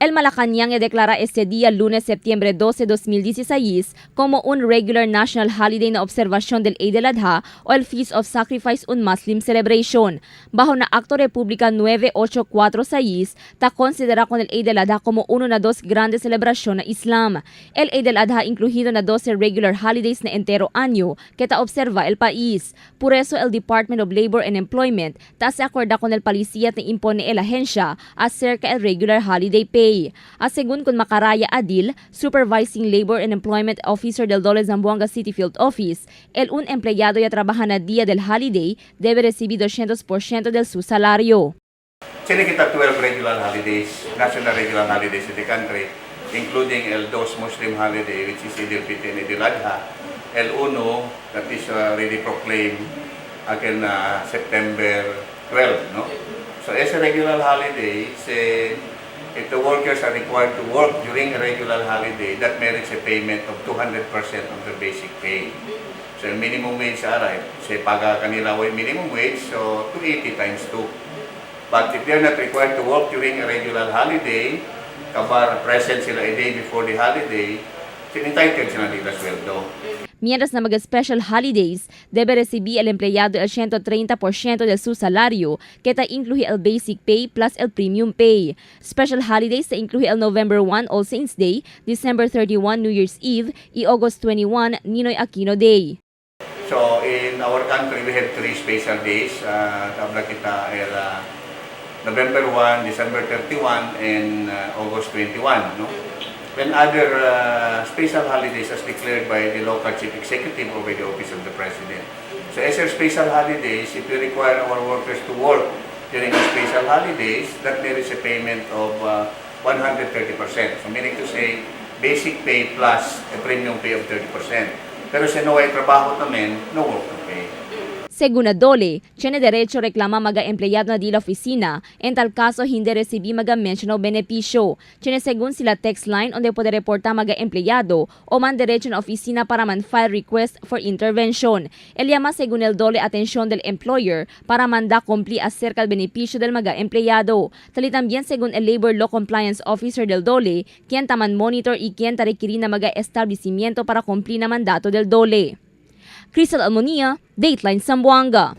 El Malacañang declara este día, lunes, septiembre 12, 2016, como un regular national holiday na observación del Eid al-Adha o el Feast of Sacrifice, un Muslim celebration. Bajo na Acto República 9846, ta considera con el Eid al-Adha como uno na dos grandes celebración na Islam. El Eid al-Adha incluido na 12 regular holidays na entero año que ta observa el país. Por eso el Department of Labor and Employment ta se acorda con el policía na impone el agencia acerca el regular holiday pay. A según con Macaraya Adil, Supervising Labor and Employment Officer del DOLE Zamboanga City Field Office, el un empleyado ya trabaja na día del holiday debe recibir 200% del su salario. Sila kita 12 regular holidays, national regular holidays in the country, including el dos Muslim holiday, which is Eid al-Fitr and Eid al-Adha, el uno that is already proclaimed again na September 12, no? So as a regular holiday, say, if the workers are required to work during a regular holiday, that merits a payment of 200% of their basic pay. So yung minimum wage aray, say paga kanila way minimum wage, so 280 times 2. But if they're not required to work during a regular holiday, kabar present sila a day before the holiday, entitled sila nila sweldo. Mientras na mga special holidays, debe recibir el empleado el 130% de su salario, que ta incluye el basic pay plus el premium pay. Special holidays ta incluye el November 1 All Saints Day, December 31 New Year's Eve y August 21 Ninoy Aquino Day. So in our country, we have three special days. Tabla kita el November 1, December 31, and August 21. No? Then other special holidays as declared by the local chief executive or by the office of the president. So as our special holidays, if we require our workers to work during the special holidays, that there is a payment of 130%. So meaning to say, basic pay plus a premium pay of 30%. Pero sa no ay trabaho namin, no work to pay. Según a DOLE, tiene derecho reclama mga empleyado na di la oficina, en tal caso hindi recibí mga mention o benepisyo. Tiene según sila text line donde puede reportar mga empleyado o man derecho na oficina para man file request for intervention. El llama según el DOLE atención del employer para mandar cumplir acerca del benepisyo del mga empleyado. Tali también según el Labor Law Compliance Officer del DOLE, quien taman monitor y quien ta requirir na mga establecimiento para cumplir na mandato del DOLE. Crystal Almonia, Dateline Zamboanga.